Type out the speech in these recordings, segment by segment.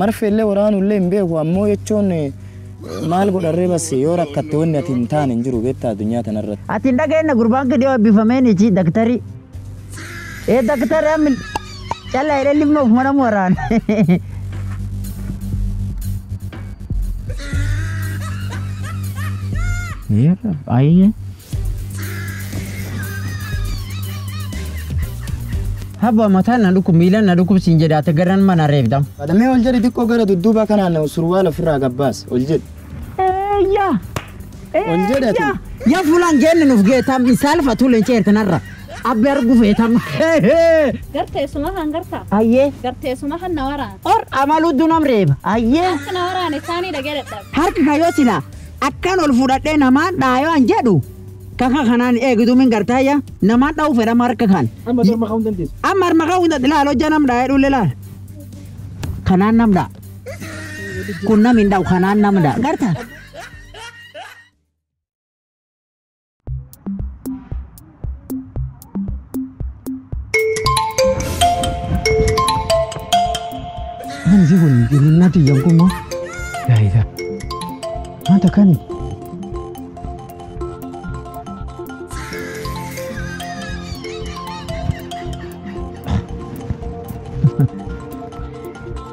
Marfeellee waraanullee hin beeku ammoo jechuun maal godharree bas yoo rakkatte wanni ati hin taane hin jiru beektaa addunyaa tanarratti. Ati hin dhageenye gurbaan kidhiyoo eebbifameen ichi daktari. Ee daktari amma callaa hidhee lifma of mana waraan. Ayyee. Habba mataan na dhukkub miilaan na dhukkub siin jedhe ati garan mana reebdam. Adamee ol jedhi xiqqoo gara dudduuba kanaan surwaala ofirraa gabbaas ol jedhi. Eeyyaa. Ol jedhi ati. Yaa fuulaan geenne nuuf geetam isaalfatu leenceertanarra. Abbe argu feetam. Garteessuma kan gartaa? Ayyee. Garteessuma kan na waraana. Or amaluu dunam reeba. Ayyee. Akka na waraane isaanii dhagee dadhabe. Harki kayyoo sila akkan ol fudhadhee namaan dhaayoo an jedhu. Kaka kanaan eegidu min gartaaya namaan dha'u fedhama harka kan. Amma darma ka'uu hin dandeessu. Amma harma ka'uu hin danda'u laal hojjaa nam dhaa'ee dhulle laal. Kanaan nam dha'a. Kun nam hin dha'u kanaan nam dha'a. Gartaa. Kan sih kun nati yang kuma. Ya ida. Mata kan.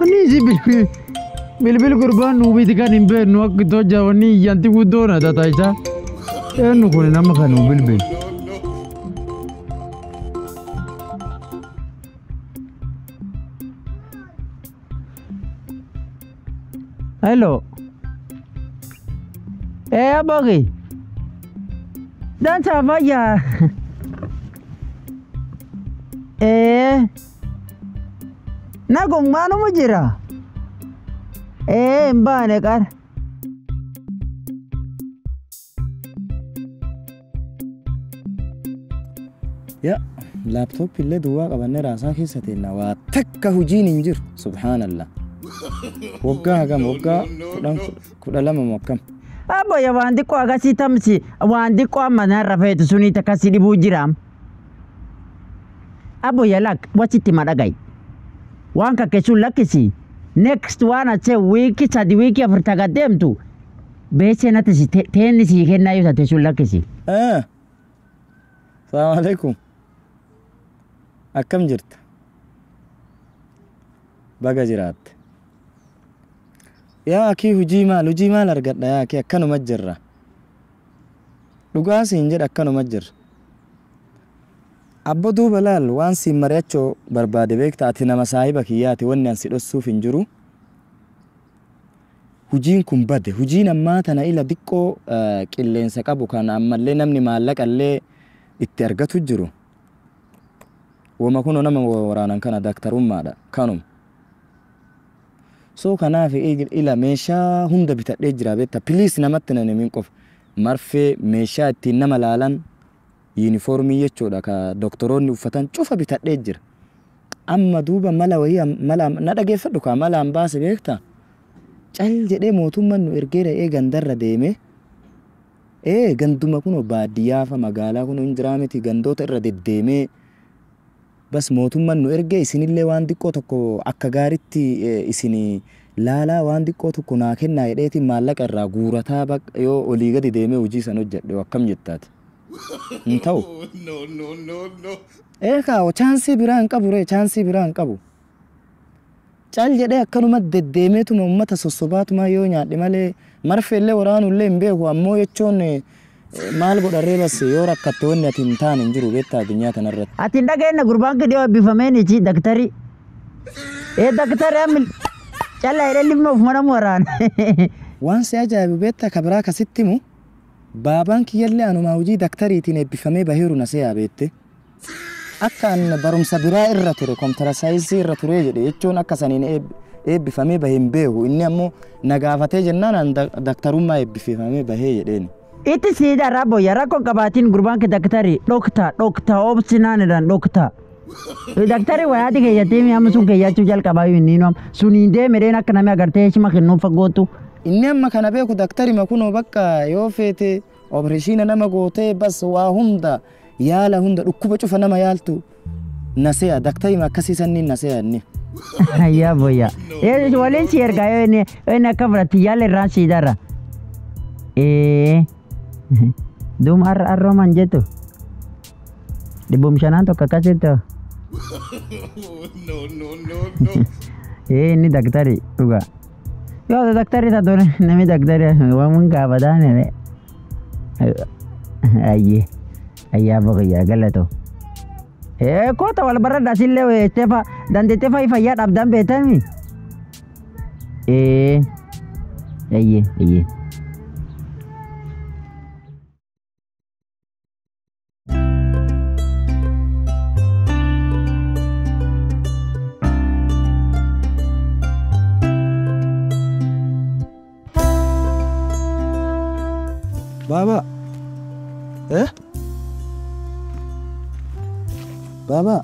Ani si bilbil bilbil gurbaan nu biti kan hin beeknu akka toja wanni iyyanti guddoona tata isa. Eenyu kun nama kan nu bilbil. Hello. Eh abogi. Dansa fayyaa. Eh. Nagong maanuma jira. Eh hin baane qara. Yaa laaptooppii illee duwwaa qabannee raasaa keessa teenna waa takka hojiin hin jiru subhaanallah. Waggaa hagam waggaa kudhan 12 moo akkam? Abbo ya waan xiqqoo akkasii tamsi waan xiqqoo amma narra feetu sunii takkasii dhibuu jiraam. Abbo ya lak wasitti madhagai. Waan kakke sun lakkisi. Next waan achee wiiki 3 wiiki 4 taga deemtu. Beesee natti si teenni sii kennaa yoo taate sun lakkisi. Salaamu alaikum. Akkam jirta? Baga jiraatte. Yaa akii hojii maal argadha yaa akii akkanuma jirra. Dhugaa siin jedha akkanuma jirra. Abbo duuba laal waan siin mari'achuu barbaade beekta ati nama saahiba kiyyaati wanni an si dhossuuf hin jiru. Hojiin kun bade hojiin ammaa tana ila xiqqoo qilleensa qabu kan ammallee namni maallaqa illee itti argatu jiru. Wama kunoo nama waraanan kana daktarummaadha kanuma. So kanaaf ila meeshaa hunda bitadhee jira beekta piliis namatti nan himin qofa marfee meeshaa ittiin nama laalan yuunifoormii jechuudha ka doktoroonni uffatan cufa bitadhee jira. Amma duuba mala wayii mala na dhageeffadhu kaa mala an baase beekta. Cal jedhee mootummaan nu ergeera ee gandarra deeme. Ee ganduma kunoo baadiyyaa fa magaalaa kunoo hin jiraa miti gandoota irra deddeemee bas mootummaan nu ergee isinillee waan xiqqoo tokko akka gaaritti isin laalaa waan xiqqoo tokko naa kennaa jedheetiin maallaqa irraa guurataa yoo olii gadi deemee hojii san hojjedhe akkam jettaati. Hin ta'u. Ee kaa chaansii biraa hin qabu ree chaansii biraa hin qabu. Cal jedhee akkanuma deddeemeetuma uummata sossobaatuma yoo nyaadhe malee marfeellee waraanullee hin beeku ammoo jechuun maal godharree bas yoo rakkatte wanni ati hin taane hin jiru beektaa addunyaa tanarratti. Ati hin dhageenye gurbaan kidhiyoo eebbifameen ichi daktari. Ee daktari amma callaa hidhee lifma of mana waraan. Waan si ajaa'ibu beektaa ka biraa kasitti himu baabaan kiyyallee anumaa hojii daktariitiin eebbifamee baheeru na seeyaa beekte. Akka an barumsa biraa irra ture kompiitara saayinsii irra ture jedhe jechuun akka saniin eebbifamee bahee hin beeku inni ammoo na gaafatee jennaan an daktarummaa eebbifamee bahee jedheen. Itti siidha rabbo ya rakkoon qabaatiin gurbaan kee daktari dhokta dhokta obsinaan jedhan dhokta. Daktari wayaati keeyyatee mi'a sun keeyyachuu jalqabaa inni noom suniin deemedheen akka namni agartee shima kennuuf fagootu. Inni amma kana beeku daktarima kunoo bakka yoo feete opereeshiina nama gootee bas waa hunda yaala hunda dhukkuba cufa nama yaaltu na se'a daktarima akkasii sanniin na se'a inni. Ayyaa boyya. Waliin si ergaa yoo inni akka fudhatti yaala irraan si darra. Duum har'a arrooman jettu. 500 tokko akkasitti. No, no, no, no. Inni daktari dhugaa. Yoo daktari taatu namni daktari waan gaafataan. Ayyee. Ayyaa boqiyyaa galatoo. Koota wal baradhaa sillee tefa dandeettee fa'i fayyaa dhabdaan beektami. Ayyee ayyee. Baba. Eh? Baba.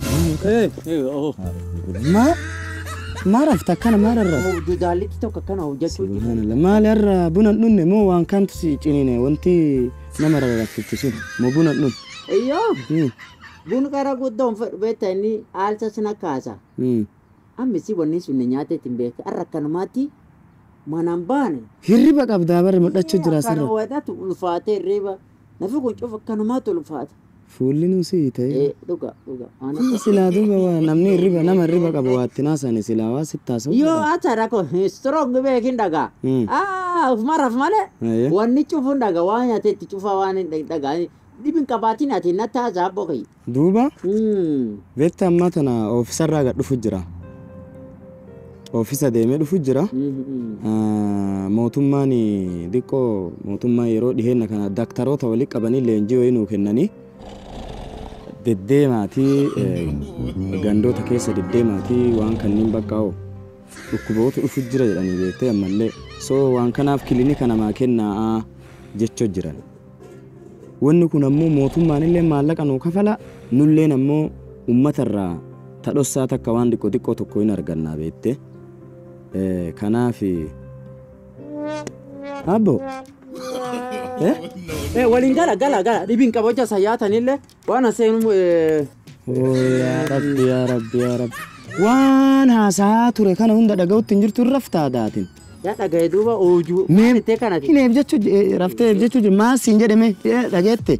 Oh. Ma? Ma rafta akkana maal irra? Daallitti tokko akkana hojjechuu jira. Subhanallah. Maal irra buna hin dhunne moo waan kamtu si cinine wanti nama rarrafiftu sun moo buna hin dhunne? Iyyoo. Bun qara guddoon fedhu beekta inni aalcha sina kaasa. Ammisi wanni sun nyaata ittiin beekta. Har'a akkanumaatti manaan baane. Hirriba qabdaa barri mul'achuu jira asirra. Akkanuma wadhatu ulfaatee hirriba. Nafi kun cufa akkanumaatti ulfaata. Fuulli nu sii ta'e. Dhuga dhuga. Silaa duuba waa namni hirriba nama hirriba qabu waa itti naasani silaa waa sitti haasa'u. Yoo ata rakko strong beekin dhagaa. Ufuma raf malee. Wanni cufuun dhagaa waan nyaatee itti cufa waan hin dhagaa. Dhibin qabaatiin ati natti haasaa boqi. Duuba. Beekta ammaa tana oofisarraa gad dhufu jira. Oofisa deemee dhufu jira. Mootummaan xiqqoo mootummaan yeroo dhiheenna kana daktaroota walitti qabanii leenjii wayii nuu kennanii deddeemaatii gandoota keessa deddeemaatii waan kanneen bakka dhukkuboota dhufu jira jedhanii beektee ammallee. So waan kanaaf kilinika namaa kennaa jechoo jiran. Wanni kun ammoo mootummaan illee maallaqa nuu kafala nulleen ammoo uummatarraa tadhossaa takka waan xiqqoo xiqqoo tokko hin argannaa beektee. Kanaaf abbo. Waliin gala gala gala dhibin qabocha sayyaatanillee waan aseenu. Yaa Rabbi yaa Rabbi yaa Rabbi. Waan haasaa ture kana hunda dhaga'utti hin jirtu raftaa daatin. Yaa dhaga'e duuba oojuu. Maal ittee kanati? Hin eebjechuu raftee eebjechuu jiru maal siin jedhame dhageette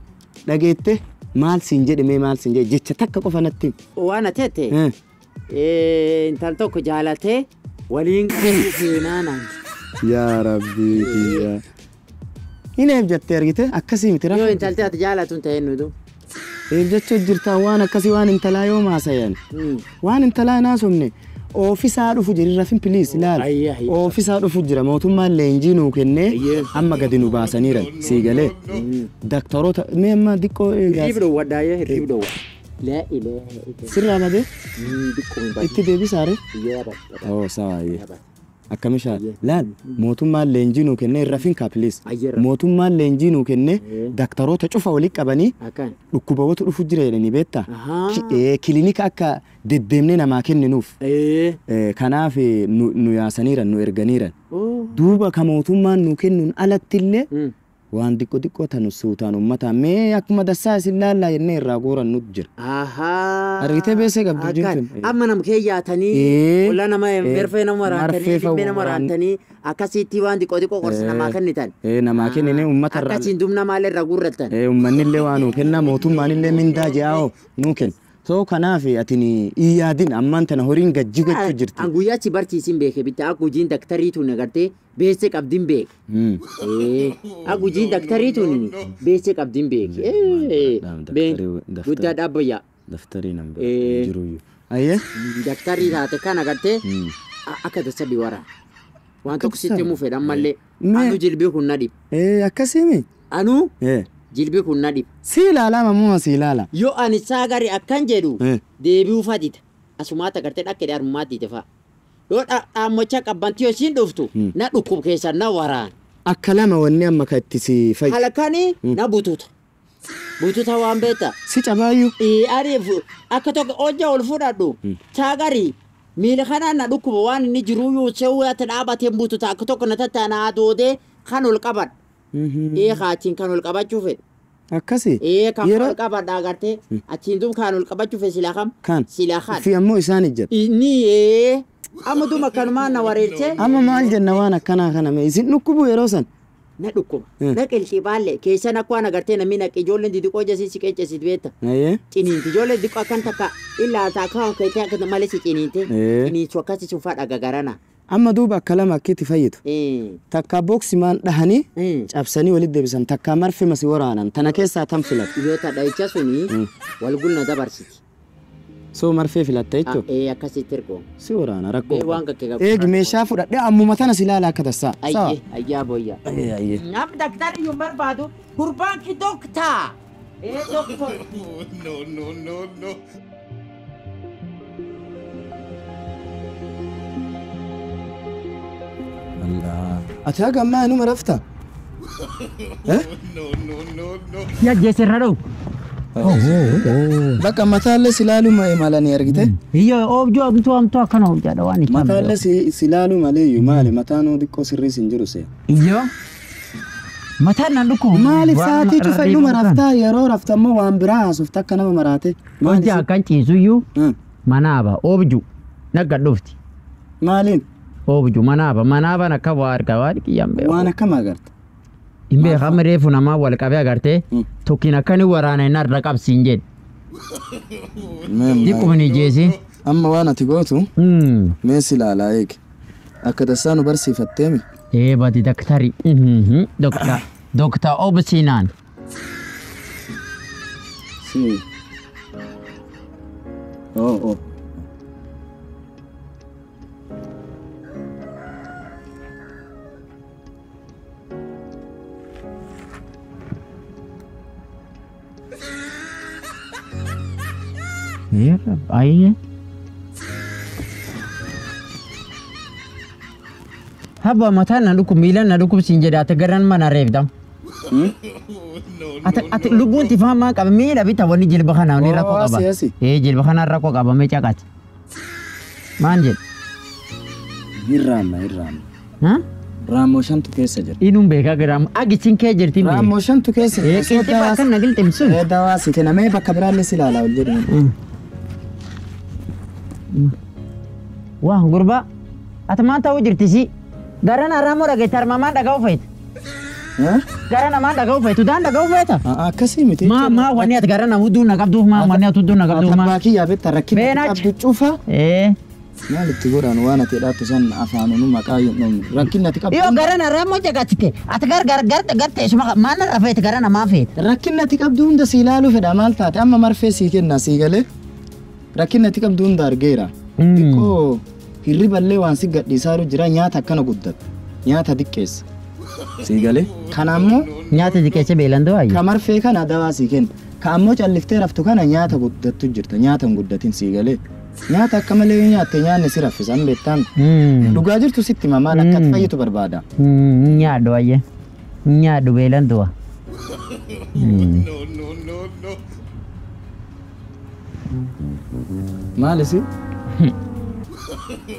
dhageette maal siin jedhame maal siin jedhe jecha takka qofa natti. Waan ateette. Intal tokko jaalatee waliin seenaanaan. Yaa Rabbi yaa. Hin eebjattee argite akkasii miti Yoo intalti ati jaalatu hin ta'in nutu. Eebjechuu jirta waan akkasii waan intalaa yoo maasayan. Waan intalaa hin haasofne. Oofisaa dhufu jira rafin piliis ilaali. Oofisaa dhufu jira mootummaan leenjii nuu kennee amma gadi nu baasaniiran sii galee. Daktaroota mee amma xiqqoo eegaa. Hirriib dhowwadhaa hirriib dhowwa. Laa ilaaha illa. Sirraa badee? Xiqqoo Itti deebisaare? Oo sawaayyee. Akkamishaa laal mootummaan leenjii nuu kennee rafin kaa piliis. Mootummaan leenjii nuu kennee daktaroota cufa walitti qabanii dhukkuboota dhufu jira jedhanii beektaa? Kilinika akka deddeemnee namaa kenninuuf. Kanaaf nu yaasaniiran nu erganiiran. Duuba ka mootummaan nuu kennuun alatti illee waan xiqqoo xiqqoo tanu suutaan uummataan mee akkuma dassaa isin laallaa jennee irraa gooran nutu jira. Argitee beesee qabdu jirtu. Amma nam kee yaatanii ollaa nama merfee nama waraantanii dhibbee nama waraantanii akkasitti waan xiqqoo xiqqoo qorsa namaa kennitan. Namaa kennine uummata irraa. Akkasiin dumna maal irraa guurrattan. Uummanni illee waa nuu kenna mootummaan illee mindaa ji'aa'oo nuu kenna. So kanaaf ati hin yaadin ammaan tana horiin gajji gochuu jirti. An guyyaa si barsiisin beeke bitta akka hojiin daktarii tun agartee beesse qabdiin beeke. Akka hojiin daktarii tun beesse qabdiin beeke. Guddaa dhaabbayyaa. Daftarii nan jiruyyuu. Ayyee. Daktarii taate kan agartee akka tasabii wara. Waan tokko sitti himuu fedhan mallee. Anu jilbii kun na dhib. Akkasiimi. Anu. Jilbi kun na dhib. Si ilaala mamuma si ilaala. Yoo ani saagari akkan jedhu deebi'uu fadita. Asumaatti agartee dhaqqee harmumaatti ite fa'a. Yoo dhaammacha qabbantii yoo isiin dhuftu na dhukkub keessan na waraan. Akka lama wanni amma kan itti si fayyi. Halkanii na bututa. Bututa waan beekta. Si cabaayyuu. Ani akka tokko hojja ol fudhadhu saagari miila kanaan na dhukkuba waan inni jiruu yoo se'uu ati dhaabateen bututa akka tokko na tattaana adoodee kan ol qabadha. Kaachiin kan ol qabachuu fedha. Akkasi. Ee kan Yeroo ol qabadha agartee achiin duub kaan ol qabachuu fe silaa kam? Kan. Silaa kan. Fi ammoo isaan ijjata. Inni ee amma duuba kanumaan na wareerchee Amma maal jenna waan akkanaa kana mee isin dhukkubu yeroo san. Na dhukkuba. Mm. Na qilxii baalle keessan akka waan agartee namni naqe ijoolleen didiqoo jasii si qeeccesit beekta. Ayyee. Ciniinti ijoolleen didiqoo akkan takka illaalta akka waan keettee akka malee si ciniinte. Ee. Ciniinsu akkasi sun fadha gagarana. Amma duuba akka lama akkiitti fayyitu. Ee. Takka booksimaan dhahanii Ee. cabsanii walitti deebisan takka marfima si waraanan tana keessaa tam filatta. Yoo tadha suni wal gulna dabarsiti. Soo marfee filatta jechuudha. Ee akkasitti ergoo. Si waraana rakkoo. Ee waan kakkee qabu. Eegi meeshaa fudhadhee ammuma tana si ilaala akka tasaa. Ayyee ayyaa booyya. Ayyee ayyee. Nam daktari hin barbaadu gurbaan ki doktaa. Ee doktor. No, no, no, no. Ati haga ammaa inuma rafta? Eh? No, no, no, no. Yaa jeesirra dha'u. Bakka mataallee si ilaaluu malanii argite? Iyyo oobjuu amtuu amtuu akkana oobjaadha waan itti Mataallee si ilaaluu maleeyyuu maali mataanuu xiqqoo sirrii sin jiru see. Iyyo. Mataan na dhukkuba. Maaliif sa'aatii cufa inuma raftaa yeroo rafta immoo waan biraa haasofta akka nama maraate? Hojii akkan ciisuyyuu manaaba oobjuu nagga dhufti. Maaliin? Oobjuu manaaba manaabaan akka waa argaa waan kiyyaan beeku. Waan akkam agarta? Hin beekamu reefu namaa wal qabee agartee Mm. tokkiin akkani waraana hin arra qabsiin jedhe. Diqquma ni jeesi. Amma waan ati gootu mee si ilaalaa eegi. Akka tasaa nu barsiifatteemi. Ee badi daktari. Dokta dokta Obsinaan. Si. Oh oh. Ee ayyee. Habba mataan na dhukkuba miilaan na dhukkubsiin jedhe ati garan mana reefdam. Ati ati lubbuun tifaamaa qaba miila bita wanni jilba kanaa ni rakkoo Oh, qaba. asi, asi. Ee jilba kanaan rakkoo qaba mee caqati. Maan jedhe? Hin raamma hin raamma. Ha? Raammoo shantu keessa jira. Inuun beekaa garaamu agisiin kee jirti hin Raammoo shantu keessa beeku. Ee qilxifa akkan na qilximsun. Ee dawaa si kenna mee bakka biraallee si ilaalaa ol jedhu. Waa gurbaa ati maan ta'uu jirti si? Gara narraa dhageette harmamaan dhaga'uu feete. Gara namaan dhaga'uu feetu daan dhaga'uu feeta. Akkasii miti. Maa maa wanni ati gara nama hudduu na qabduuf maa wanni ati hudduu na qabduuf maa. Abbaa kiyyaa beektaa rakkina Beenaach. qabdu cufa. Ee. Maal itti godhan waan ati dhaattu san afaanunu maqaa hin dhoofne. Rakkinni ati qabdu. Yoo gara narraa moo caqattite ati gar gar gar gar teessuma maal narraa feete gara namaa feete. Rakkinni ati qabdu hunda si ilaaluu fedha maal taate amma marfee sii kenna sii galee. Rakkinni ati qabdu hunda argeera. Xiqqoo hirriballee waan si gadhiisaaru jira nyaata akkana guddatu. Nyaata xiqqeessa. Sii galee. Kana ammoo Nyaata xiqqeesse beelandoo ayyi. ka marfee kana dawaa sii kenna. Ka ammoo calliftee raftu kana nyaata guddattu jirta. Nyaata hin guddatin sii galee. Nyaata akka malee yoo nyaatte nyaanni si raffisa hin beektaan. Dhugaa jirtu sitti hima maal akka ati fayyitu barbaada. Nyaadhu ayye. Nyaadhu beelandoo. No, no, no, no. Maal isi?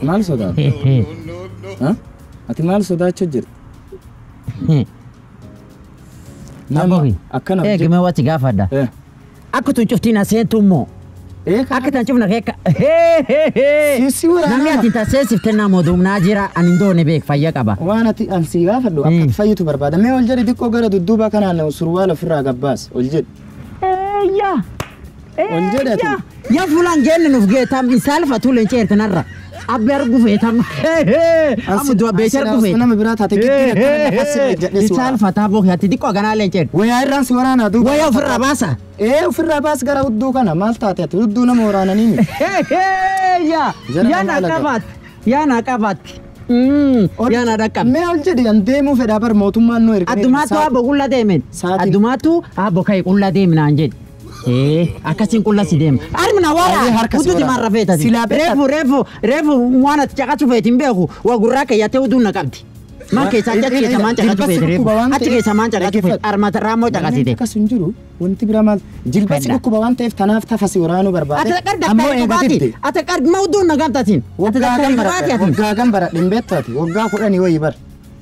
Maal sodaata? No, no. Ha? Ati maal sodaachuu jirta? Abboki. Akkana Eegi mee wati gaafadha. Eh. Akka tun cuftiin aseentu immoo. Eh, Akka tan cufna keekka. Si si waraana. Namni ati taseessifte nama oduumnaa jira ani hin doone beek fayya qaba. Waan ati an si gaafadhu akka ati fayyitu barbaada. Mee ol jedhi xiqqoo gara dudduuba kanaan surwaala ofirraa gabbaas ol jedhi. Eeyyaa. Ol jedhi ati. Yaa fuulaan geenne nuuf geetam isaalfatu leenceertanarra. Abbe argu feetam. Amma du'a beekee argu feeta. Nama biraa taate gidduu akkana lafa sirrii jedhee si waraana. Isaalfataa booki ati xiqqoo ganaa leenceer. Wayaa irraan si waraanaa duuba. Wayaa ofirraa baasa. Ee ofirraa baas gara hudduu kana maal taate ati hudduu nama waraananii miti. Yaa Jara yaa nama na alaga. qabaatti. Yaa na qabaatti. Yaa na dhaqqabdi. Mee ol jedhi an deemuu fedhaa bar mootummaan nu erga. Addumaatu abbo qulla deemen. Sa'aatiin- Addumaatu abbo kai qulla deemnaan jedhe. Ee akkasiin qulla si deema. Armi na Ayyee, wara. harka si Huduuti waraana. marra feetati. Silaa beektaa- Reefu reefu reefu waan ati caqasu feeti hin beeku. Waa gurraa keeyyatee huduun na qabdi. Maan keessaa achi keessa maan caqasu feeti reefu. Achi keessa maan caqasu feeti. Armata raammoo caqasite. Akkas hin jiru wanti biraa maal jilba si Fedha. dhukkuba waan ta'eef tanaaf tafa si waraanuu barbaade. Ati qar daktarii dhugaati. Ati qar ma huduun na gamtatin. Ati daktarii dhugaati ati. Waggaa gam baradhe hin beektu ati waggaa 10 wayii bar.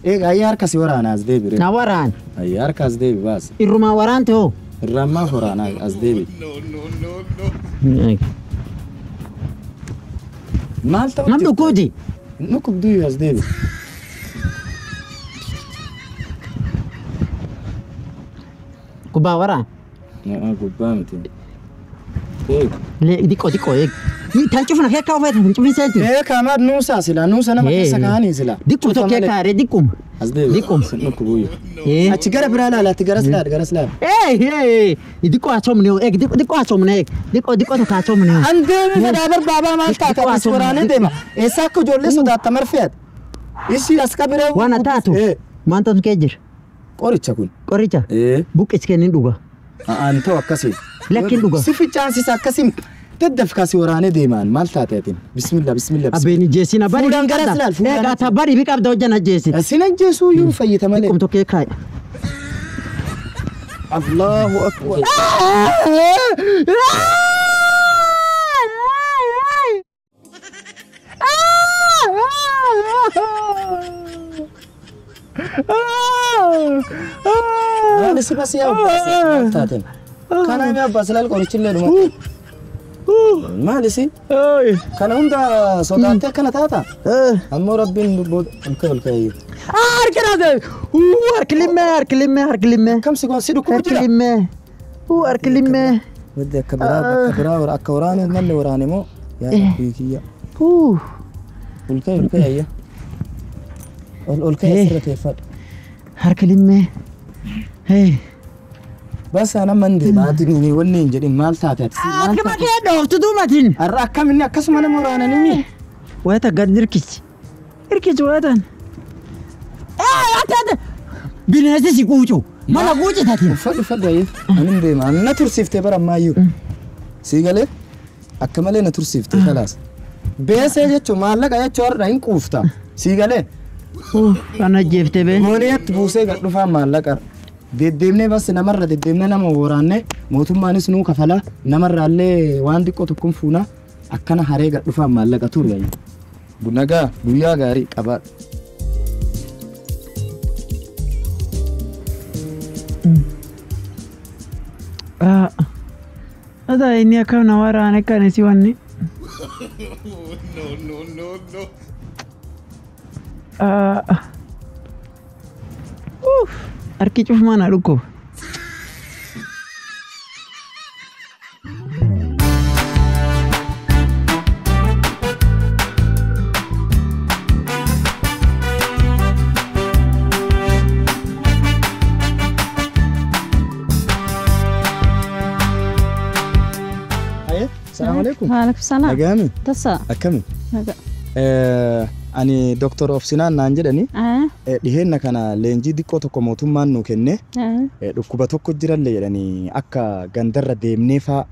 Eega ayyee harka si waraana as deebi. Na waraan. Ayyee harka as deebi baas. Irrumaa waraante hoo. Irraan maaf waraanaa as deebi. No, no, no, no. Maal ta'u? Nam dhukkuuti. Dhukkubduu as deebi. Gubbaa waraan. Gubbaa miti. Eeg. Diqqoo diqqoo eeg. Tan cufna kee akka ofeetu hin cufin seeti. Ee kaamaad nuusaa sila nuusa nama keessa kaa'anii sila. Diqqoo tokko kee kaaree diqquma. As deebi. Diqquma. Sin dhukkubuuyyu. Achi gara biraa laala ati garas laala garas laala. Ee diqqoo haasofne eeg diqqoo haasofne eeg diqqoo diqqoo tokko haasofne. An deemi fedhaa barbaabaa maal taata as waraanee deema. Eessa akka ijoollee sodaatta marfeet. Ishii as kabiree. Waan taatu. Waan taatu kee jira. Qoricha kun. Qoricha. Buqqis kennin dhuga. An ta'u akkasii. Lakkin dhuga. Si ficcaansisa akkasii. Daddaf kaasii waraanee deemaan maal taate atiin? Bismillah bismillah. Abeeni jeesina bari. Fuudhaan garas laal fuudhaan. Egaa ta bari bi qabda hojjan ajjeesit. Sin ajjeesuu iyyuu fayyita malee. Diqqum tokkee kaa'i. Allahu akbar. Maal si bas yaa obbaase maal taateen? Kana inni abbaase laal qorichillee dhuma. Maal isi? Kana hunda sodaattee akkana taata? Ammoo rabbiin booda ol ka'e ol ka'e. Harki naase! Harki limmee harki limmee harki limmee. Kam si si dhukkubu Harki jira? limmee. Harki limmee. Wadde akka biraa bakka biraa akka waraane malee waraane moo yaa rabbii kiyya. Ol ka'e ol ka'e ayya. Ol ol ka'e asirra teeffadhu. Harki limmee. Bas ana man deema ati wanni hin jedhin maal taate ati? Akka makee dhooftu duubatiin. Har'a akkam inni akkasuma nama waraananii mi? Wayita gad hirkisi. Hirkisi wayitan. Akka bineensi si quucu. Mana quucitatiin. Uffadhu uffadhu ayyee. Ani hin deema. Na tursiiftee bara ammayyuu. Sii galee akka malee na tursiiftee kalaas. Beesee jechuun maallaqa jechuun har'a hin quufta. Sii galee. Kan ajjeeftee bee. Mooniyaatti buusee gad dhufaa maallaqa. Deddeemnee bas namarra deddeemnee nama waraanne mootummaanis nuu kafala namarraallee waan xiqqoo tokkoon fuuna akkana haree gad dhufaa maallaqa ture. Nagaa guyyaa gaarii qabaadhu. Ata inni akkam na waraane kan isi wanni. No, no, no, no. Harki cufumaa na dhukkuba. Aye, salaamu alaikum. Waalaikum salaam. Nagaami? Tasa. Akkami? Naga. Ani Dr. Obsinaan naan jedhani dhiheenna kana leenjii xiqqoo tokko mootummaan nuu kenne dhukkuba tokko jirallee jedhanii akka gandarra deemnee faa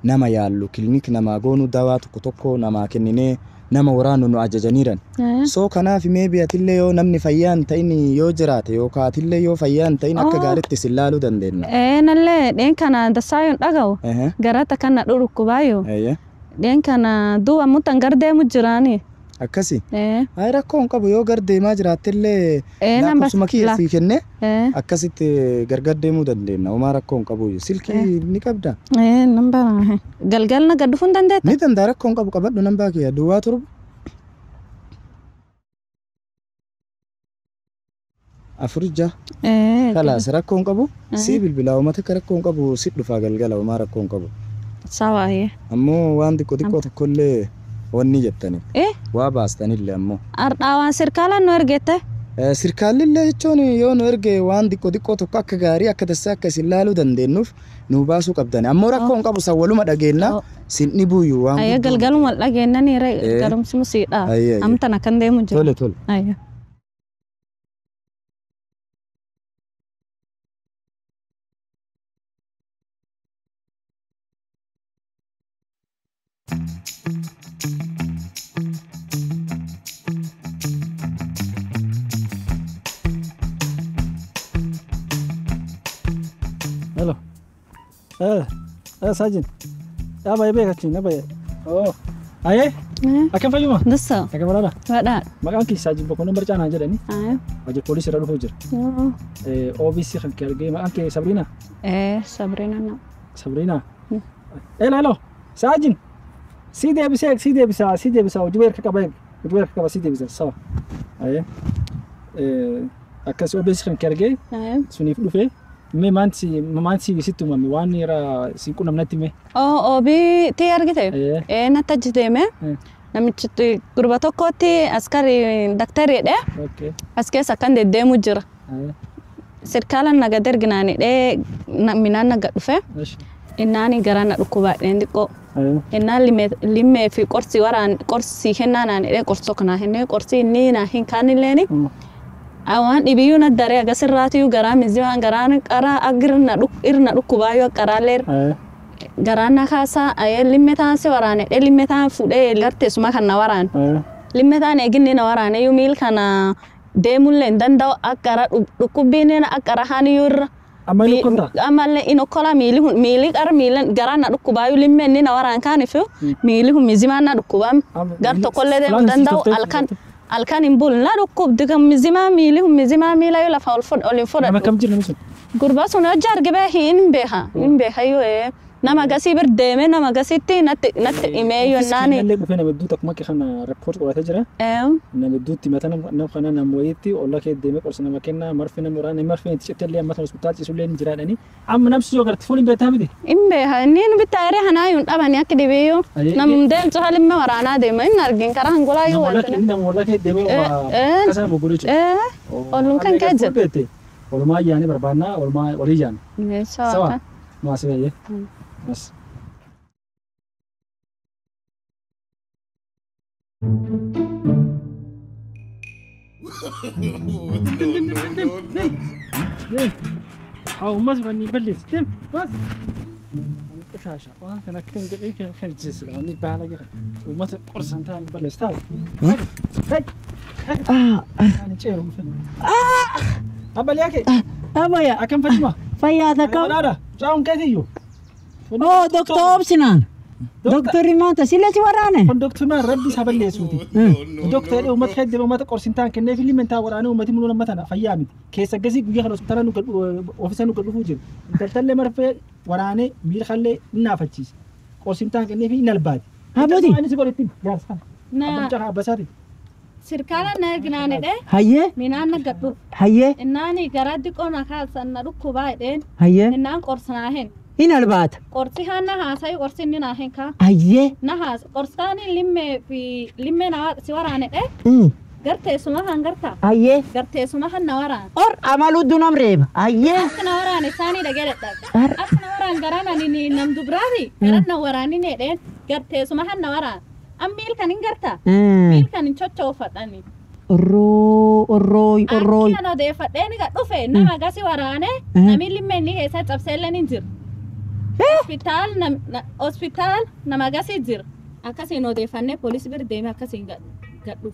nama yaallu kilinik namaa goonu dawaa tokko tokko namaa kenninee nama waraanu nu ajajaniiran. So kanaaf mee biyatillee yoo namni fayyaa hin ta'in yoo jiraate yookaan atillee yoo fayyaa hin ta'in akka gaariitti sin laaluu dandeenya. Nallee dheen kana dasaayoon dhaga'u garata kana dhukkubaayoo. Dheen kana duuba mutan gar deemu jiraani. Akkasi. Ayi rakkoo hin qabu yoo gar deemaa jiraattellee lakkoofsuma kiyya sii kenne akkasitti gargar deemuu dandeenya. Homaa rakkoo hin qabu. Silkii ni qabdaa? Nambaa galgalna gad dhufuu hin dandeetta? Ni danda'a rakkoo hin qabu qabadhu nambaa kiyya duwwaa 7. 4 6. Kalaas rakkoo hin qabu. Sii bilbilaa uummata akka rakkoo hin qabu si dhufaa galgala homaa rakkoo hin qabu. Sawa. Ammoo waan xiqqoo xiqqoo tokkollee wanni jettani. Waa baastanillee ammoo. Ardhaa waan sirkaalaan nu ergette? Sirkaallillee jechuun yoo nu erge waan xiqqoo xiqqoo tokko akka gaarii akka tasaa akka isin laaluu dandeenyuuf nu baasuu qabdani. Ammoo rakkoo hin qabu san waluma dhageenna sin dhibuuyyu waan Ayya galgaluma dhageenna ni garumsi musiidha. Amtan akkan deemu jiru. Tole tole. Ayya. Hello. Sajin. Ya baye be kachin, ya baye. Oh. Aye? Akkam fayyuma? Dassa. Akka baraadha? Badhaa. Maqaan keessaa jibba kun barcaa naan jedhani. Wajjira poolisii irra dhufuu jira. OBC kan kee argee maqaan kee Sabriina? Sabriina na. Sabriina? Elo. Saajin. Si deebisee si deebisa si deebisa hojii harka qaba hojii harka qaba si deebisa sawa. Akkas OBC kan kee argee suniif dhufee mee maanti sitti uumame waan irra si qunnamnatti mee? OB ti argite? Natti achi deeme. Namichi gurba tokkotti askari daktariidha. As keessa akkan deddeemu jira. Sirkaala naga derginaanidhe minaan naga dhufe. Innaani garaa na dhukkubaadheen xiqqoo. Innaan limmee fi qorsi waraan qorsi kennaa naanidhe qorsoo kanaa kennee qorsi inni naa hin kaanilleeni. Waan dhibiyyuu na daree agasirraatiyyuu garaa miziwaan garaan qaraa irna dhukkubaayyuu qaraallee garaan na kaasaa limme taan si waraane limme taan fuudhee garteessuma kan na waraane. Limme taan eeginni na waraane iyyuu miil kana deemullee hin danda'u akkara dhukkubbiin akkara haaniyyuu irra. Ammallee inni okkola miilli qara miila garaan na dhukkubaayyuu limme inni na waraan kaaniif miilli kun mizimaan na dhukkubaa gar tokkollee deemuu danda'u halkan. Halkan hin bulun na dhukkubdi kan mizimaa miilli kun mizimaa miila yoo lafa ol hin fudhadhu. Nama kam jira namni sun? Gurbaa sun hojii arge bee hin beeka hin beeka yoo nama gasii bir deeme nama gasitti natti himee yoo naani. Illee dhufee nama hedduu akkuma kana rakkoon qoratee jira. Nama hedduutti mata nama kana nama wayiitti olla kee deemee qorsa nama kenna marfee nama waraana marfee itti cittee illee amma hospitaal ciisullee ni jiraadhani. Amma namsi yoo garte fuulin beektaa miti. Hin beeka inni nu bitta eeree hanaa yuun dhabani akka dhibeeyyuu. Namni deemtu haalli waraanaa deema inni argin karaa hangolaa yoo wanti. Nama olla kee deemee akkasuma boggoluu jechuudha. Ooluun kan kee jira. Oolmaa yaani barbaannaa oolmaa olii yaani. Sawa. Maasi baay'ee. Mas. How much when you believe them? What? Oh, Doctor Obsinan. Doctor Rimanta, sila si warane. Doctor man rabbi saballeessuuti. Doctor uummata hedduu uummata qorsintaan kennee fi limentaa waraanee uummati mul'una matana fayyaa miti. Keessa gasii guyyaa kana hospitaala nu ofiisa nu dhufuu jiru. Intaltallee marfee waraanee miila kallee inni naafachiisa. Qorsintaan kennee fi inni albaati. Abbooti. Inni si godhetti jaarsa. Abbaan abbasaati. Sirkaala na erginaanidhe. Hayyee. Minaan na gadhu. Hayyee. Innaani garaa diqoo na kaasan na dhukkubaa jedheen. Hayyee. Innaan qorsinaa hin. In albaata. Qorsi haan na haasayu qorsi inni naa hin kaa. Hayyee. Na haasa qorsaani limmee fi limmee na si waraanedhe. Garteessuma kan gartaa. Hayyee. Garteessuma kan na waraan. Or amaluu dunam reeba. Hayyee. Akka na waraan isaanii dhageedha. Akka na waraan garaan ani nam dubraati. Garaan na waraani needheen garteessuma kan na waraan. Ammiil kan hin gartaa. Miil kan hin chochoofadhani. Orroo orroo orroo. Akka na odeeffadhee ni dhufe nama gasi waraane namni limmee inni keessaa cabseelleen hin jiru. Hospitaal nama gasii jira. Akkasiin odeeffannee poolisii bira deemee akkasiin gadhuuf.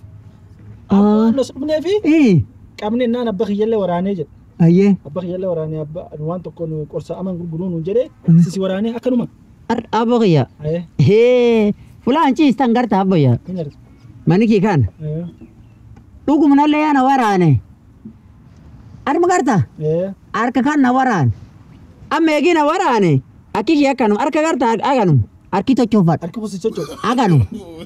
Nos dhufnee fi qabni innaan abba kiyyallee waraanee jedha. Hayyee. Abba kiyyallee waraanee abba waan tokko nu qorsa aman gurguruu nuun jedhee sisi waraanee akkanuma. Abbo kiyya. Hee fulaan ciistan garta abboyya. Mani kii kan. Dhugumanallee yaa na waraane. Arma garta. Harka kan na waraane. Amma eegii na waraane. Akki kiyya akkanum harka garta aganum harki tochoofadha. Harki kusi sochoofadha. Aganum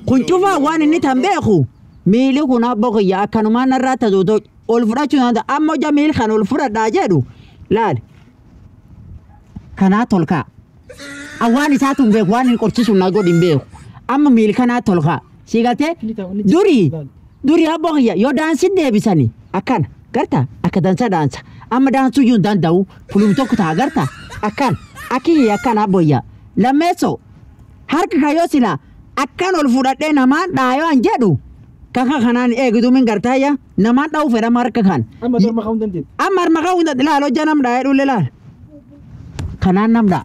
kun cufaa waan inni tan beeku miili kun abbo kiyya akkanumaan narraa tajuutu ol fudhachuu danda'a amma hojja miil kan ol fudhadhaa jedhu laal kanaa tolkaa waan isaatu hin beeku waan inni qorsiisu na godhi hin beeku amma miil kanaa tolkaa si galtee durii durii abbo kiyya yoo daansi deebisani akkana garta akka dansa daansa amma daansuu iyyuu hin danda'u fulum tokko ta'a garta akkan. Akki akkana boyya lammeessoo harka kayyoo sila akkan ol fudhadhee namaan dhaayoo an jedhu kaka kanaan eegituu min gartaayya namaan dha'uu fedhama harka kan. Amma harma ka'uu hin dandeettu. Amma harma ka'uu hin dandeettu laal hojjaa nam dhaayee dhulle laal. Kanaan nam dha'a.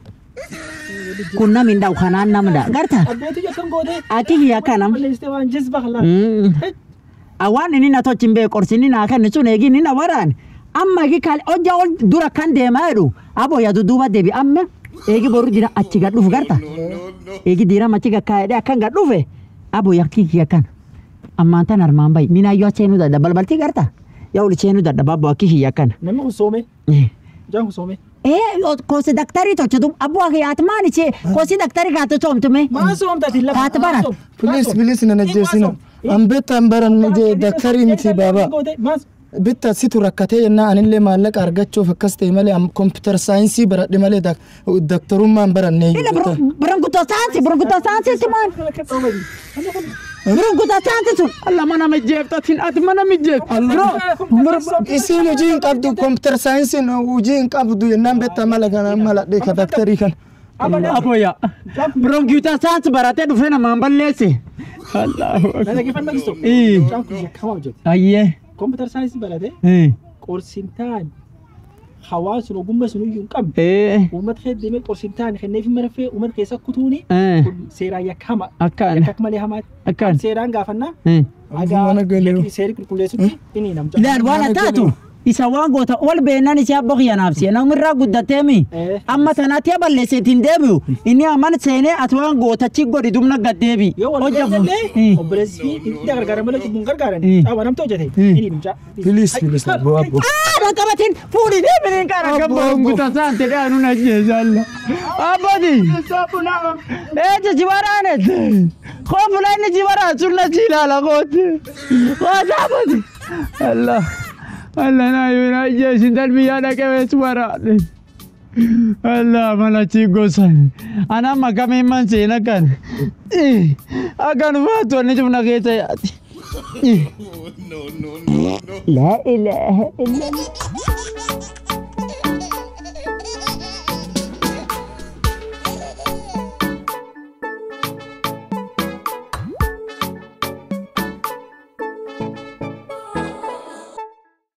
Kun nam hin dha'u kanaan nam dha'a garta. Abbootii akkam gootee. Akki akkanam. Balleessitee waan jezba kalaa. Awwaan inni na tolchi hin beeku qorsi inni naa kennu sun eegi inni na waraane. Amma eegi kaal hojjaa ol dura kan deemaa jedhu aboo yaa dudduuba deebi amma eegi boru jira achi gad dhufu garta. Eegi diirama achi gad kaa'ee akkan gad dhufe Abo yakkii kiyya kana. Ammaan tan armaan bayi. Minaayyoo seenuu dadhaba. Balbaltii garta. Yaa ol seenuu dadhaba abbo akki kiyya kana. Namni kun soome. Mucaan kun soome. Kosi daktari tolchetu abbo akki atmaan ishee kosi daktari kaatu soomtume. Maa soomta ati lafa. Kaatu barat. Please please nan ajjeesina. An beektaa hin baranne jee daktarii miti baaba. Bitta situ rakkatee jennaan anillee maallaqa argachuuf akkas ta'e malee kompiitar saayinsii baradhe malee daktarummaa hin baranne. Ila burunguta saansi burunguta saansi simaan. Burunguta saansi sun. Allah mana mijeeftatin ati mana mijeefta. Isiin hojii hin qabdu kompiitar saayinsiin hojii hin qabdu jennaan beektaa mala kana maladhe ka daktarii kana. Aboya. Burunguta saansi baratee dhufee namaan balleesse. Allahu akbar. Mucaan kun yakkamaa hojjete. Ayyee. Kompiitar saayinsii baratee qorsintaan hawaasni ogummaa sun iyyuu hin qabne. Uummata keessa deemee qorsintaan kenneef marfee uummata keessa kutuuni seeraan yakkama. Akkaan. Yakka malee hamaati. Akkaan. Seeraan gaafannaa. Mana galee. Seerri qulqulleessutti inni namcha. Ilaal waan taatu isa waan goota ol beennan isii abbo kiyyanaaf si'a namirraa guddateemi. Amma tanaatti balleesse ittiin deebi'u inni amman seenee ati waan gootachi godhi dumna gad deebi. Yoo wal beeknellee obboleessi fi itti gargaaran malee cubbuun gargaaran caawwa namta hojjete inni namcha. Please please abbo abbo. Aa qabatin fuudhi deebiin qara. Akka burunguta saante dhaanu na jeesa Allah. Abboti. Eeja si waraanet. Koofula inni si waraan sun na si ilaala kooti. Kooti abboti. Allah. Allah na yoo na jeesin dalbiyyaa dhaqee si waraane. Allah mana chigosan. Ana makame man seena kan. Akkanuma toonni cufna keessa yaati. No, no, no, no. La ilaha illallah.